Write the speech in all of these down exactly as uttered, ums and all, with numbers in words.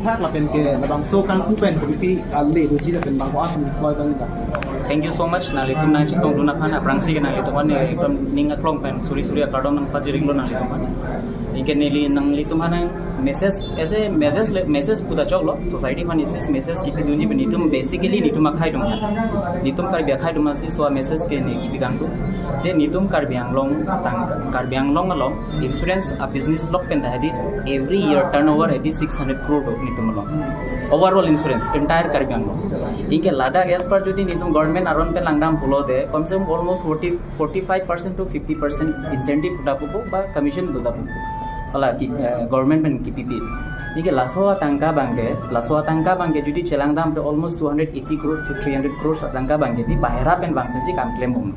Thak lapen ke labangso kangpu pen kopi ale doji lapen bang ko-an employ bang ta. Thank you so much. Nanglitum nangchetongdun aphan aphrangsi ke nanglitum aphan, eh, ekdom ning aklong pen suri suri akardom nangpachiring lo nanglitum aphan. Anke neli nanglitum aphan nang message, as a message le, message puta choklo, society aphan is message kipidunji pen netum basically netum akhai atum aphan. Netum Karbi akhai atum aphansi laso message ke ne kipi kangtung. Je netum Karbi Anglong tang, Karbi Anglong along insurance a business lok pen ta hadi every year turnover hadi six hundred crore do netum along. Overall insurance, entire Karbi Anglong. Anke ladak as per jodi netum government aron pen langdam pulote, kom se kom almost forty, forty-five percent to fifty percent incentive do pupo, ba commission do pupo. Hala ki, eh, government pen kipipi. Anke laso atangka abang ke, laso atangka abang ke jodi chelangdam to almost two hundred eighty crore to three hundred crore atangka abang ke di bahera pen vang pensi kam klem bom.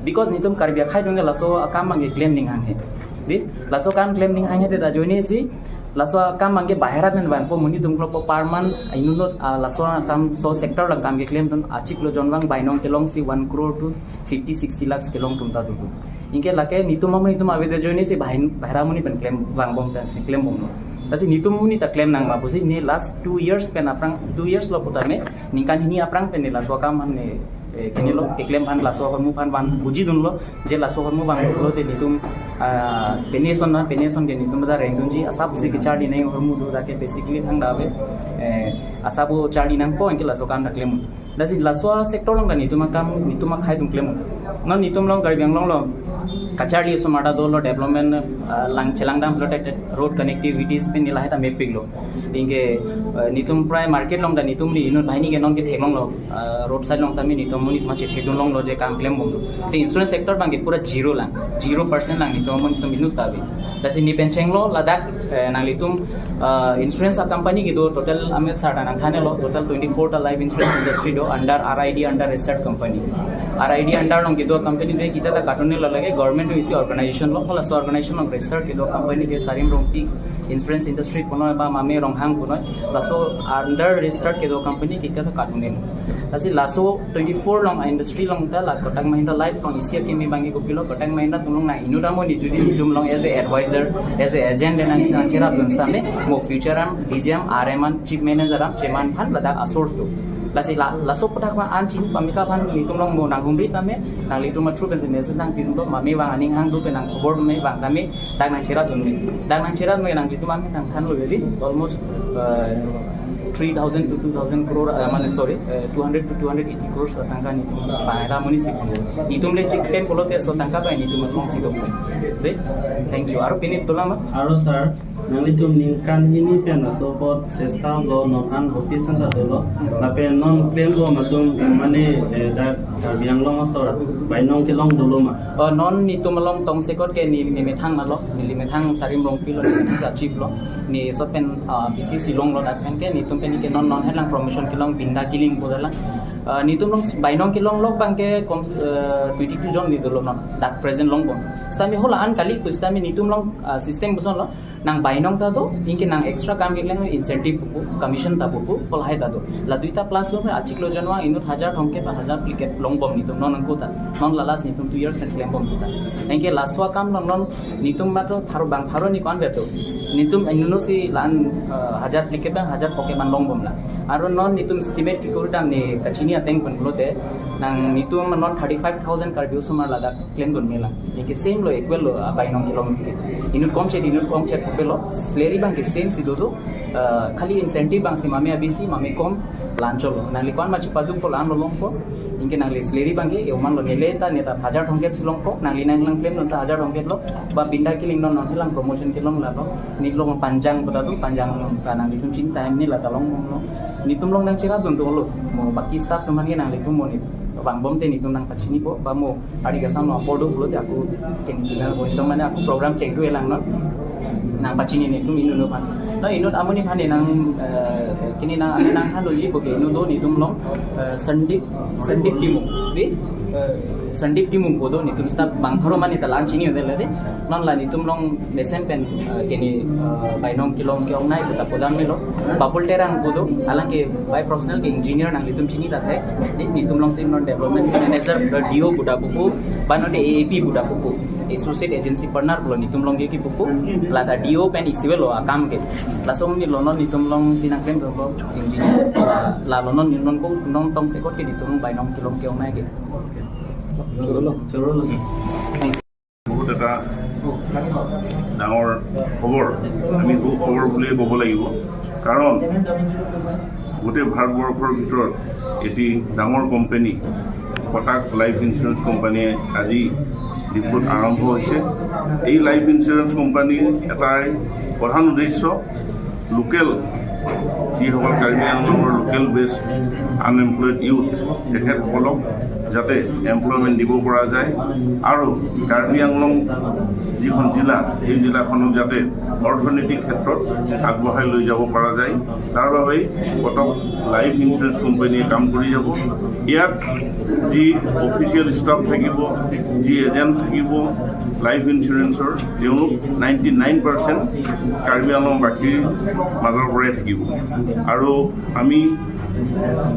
Because netum Karbi akhai atum ke laso akam abang ke klem ning hanghe. Di, laso akam klem ning hanghe te ta ajoinesi, laso akam abang ke bahera pen vangpo monit atum klokpo per month inut inut, ah, laso akam laso sector along kam keklem atum achiklo jon vang bainong kelongsi one crore to fifty, sixty lakhs kelong atum ta do. Anke lake netum amonit atum avedet ajoinesi bahin, bahera amonit pen klem vang bom pensi klem bomlo. Lasi netum amonit ta klem nang ma pusi ne last two years pen aphrang, two years lo putame, ningkan hini aphrang pen ne laso akam aphan ne, eh, kini lo, keklem aphan laso ahormu aphan van buji dunlo, je laso ahormu vanglo te netum, ah, pine ason na, pine ason ke netum ta rengdunji, asap si kecharli nang ahormu do, dak ke basically thangta ave, eh, asap bo charli nangpo, anke laso akam ta klem. Lasi laso sector along ta netum akam, netum akhai atum klem. Non netum along Karbi Anglong along kacharli osomar ta dolo, development, ah, lang chelangdam pulote road connectivities pen ne lahai ta mepiklo. Anke, ah, netum prai market along ta netum ni inut banghini ke non ke theklonglo, ah, roadside along tame netum amonit ma chethekdun longlo je kam klem bomlo. Te insurance sector abang ke pura zero lang, zero percent lang netum amonit atum inut ta ave. Lasi ne pen chenglo ladak, eh, nanglitum, ah, insurance a company kedo total amet sar ta nangthanlo, total twenty-four ta life insurance industry do under R I D, under registered company. R I D under along kedo company de kita ta katun-e lo, lake government atum isi organization lo, laso organization along registered kedo company ke Sarim Rongpi Insurance Industry punoi ba Mame Ronghang punoi, laso under registered kedo company kita ta katun-e lo. Lasi laso twenty-four along industry along ta la Kotak Mahindra Life along isi akimi abang ke kopilo, Kotak Mahindra atum along nang inut amonit jodi netum along as a advisor, as a agent nang, nangcherapdun setame mo future am D G M, R M an, chief manager am cheman aphan ladak a source do. Lasi la, laso aputhak ma an chini pamika aphan netum along mo nanghumri tame, nanglitum a through pensi message nangpidunlo, mame vang aning hang do pen nangkhobor me vang tame, dak nangcherapdun me. Dak nangcherap me nanglitum an nangthanlo jadi almost, uh, three thousand to two thousand crore, uh, mane sorry, uh, two hundred to two hundred eighty crores atangka netum bahera amonit si pon. Netum le chik pen pulote laso atangka abang netum alongsi do. De, thank you. Aro pini dolang ma? Aro sir, nanglitum ningkan hini pen laso apot sesta lo, non an office an ta dolo. Lapen non klem bom atum mane, eh, dak Karbi Anglong asor bainong kelong dolo ma? Oh, non netum along tongsekot ke ne, ne methang ma lo, neli methang Sarim Rongpi lo, ne methang sa chief lo. Ne laso pen, ah, B C C along lo, dak pen ke netum pen ke non non helang promotion kelong, Binda Killing pu dolang. Ah, netum along bainong kelong lok abang ke kom, eh, twenty-two jon ne dolo non, dak present along bom. Setame hala an kali pu setame netum along, ah, system puson lo, nang bainong ta do, anke nang extra kam keklem incentive pupo, commission ta pupo, hala hai ta do. La duita plus lo, achiklo jon vang inut hajar thomkep, hajar phlikep long bom netum non angko ta. Non la last netum two years pen klem bom ta. Anke laso akam along non netum matro pharo bang pharo ni ko-an vet do. Netum inut inut si la-an, eh, hajar phlikep bang hajar phokep an long bom la. Aro non netum estimate kekuri dam ne kachini ateng pen pulote, nang netum non thirty-five thousand Karbi osomar ladak klemdun me lang. Anke same lo, equal lo, ah, bainong kelong. Inut komchet, inut komchet pupe lo, salary abang ke same si do do, ah, khali incentive abang si mame abisi, mame kom, la-an cholo. Nangli ko-an ma chepadukpo, la-an lo longpo. Anke nangli salary abang ke, e-oman lo, neli ta, ne ta hajar thomkep si longpo, nangli nanglang klemdun ta hajar thomkep lo, ba Binda Killing non non helang promotion kelong la lo, ne long Panjang pu ta do, Panjang ta nanglitum chini time ne la ta long lo. Netum along nangcherapdun dolo, mo baki staff atum aphan ke nanglitum mo ne vangbom te netum nangpachinipo, ba mo ari kasam lo apor do pulote ako kengkina bo, netum mane ako program chengdun-e lang non. Nangpachini netum inut inut aphan. Non inut amonit aphan ne nang, eh, kini nang, nangthanlo ji pu ke inut do netum along, eh, Sandeep, Sandeep Timung. Di, eh, Sandeep Timung pu do netum staff bang pharo mane ta la-an chini hotel de. Non la netum along mesen pen, eh, kini, eh, bainong kelong ke-ongnei pu ta pudam me lo. Babul Terang pu do, alang ke by professional ke engineer, nanglitum chini ta thai. Di, netum along si non development manager, eh, D O pu ta pupo, ba non de A A P pu ta pupo. Associate Agency Partner pulo netum along ke kipupo. La ta D O pen isi avelo akam ke. Laso ni lo non netum along si nangklem do ko. La lo non netum along ko non tong se ko ke netum bai nong kelong ke-ong nai ke. বহুত এটা ডাঙৰ খবৰ, আমি সুখবৰ বুলিয়ে ক'ব লাগিব। কাৰণ গোটেই ভাৰতবৰ্ষৰ ভিতৰত এটি ডাঙৰ কোম্পানী কটাক লাইফ ইঞ্চুৰেঞ্চ কোম্পানীয়ে আজি ডিফুত আৰম্ভ হৈছে। এই লাইফ ইঞ্চুৰেঞ্চ কোম্পানীৰ এটাই প্ৰধান উদ্দেশ্য লোকেল যিসকল কাৰ্বি আংলঙৰ লোকেল বেছ আনএমপ্লয়ড ইউথ, তেখেতসকলক যাতে এমপ্লয়মেণ্ট দিব পৰা যায় আৰু কাৰ্বি আংলং যিখন জিলা, সেই জিলাখনক যাতে অৰ্থনৈতিক ক্ষেত্ৰত আগবঢ়াই লৈ যাব পৰা যায়, তাৰ বাবেই কটক লাইফ ইঞ্চুৰেঞ্চ কোম্পানীয়ে কাম কৰি যাব। ইয়াত যি অফিচিয়েল ষ্টাফ থাকিব, যি এজেণ্ট থাকিব লাইফ ইঞ্চুৰেঞ্চৰ, তেওঁলোক নাইণ্টি নাইন পাৰ্চেণ্ট কাৰ্বি আংলংবাসীৰ মাজৰ পৰাই থাকিব। আৰু আমি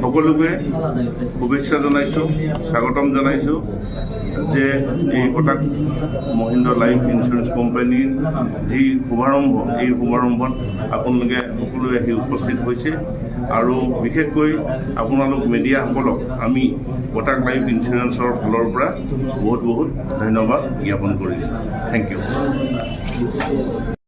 সকলোকে শুভেচ্ছা জনাইছোঁ, স্বাগতম জনাইছোঁ যে এই কটাক মহিন্দ্ৰা লাইফ ইঞ্চুৰেঞ্চ কোম্পানীৰ যি শুভাৰম্ভ, এই শুভাৰম্ভত আপোনালোকে সকলোৱে আহি উপস্থিত হৈছে। আৰু বিশেষকৈ আপোনালোক মিডিয়াসকলক আমি কটাক লাইফ ইঞ্চুৰেঞ্চৰ ফালৰ পৰা বহুত বহুত ধন্যবাদ জ্ঞাপন কৰিছোঁ। Thank you.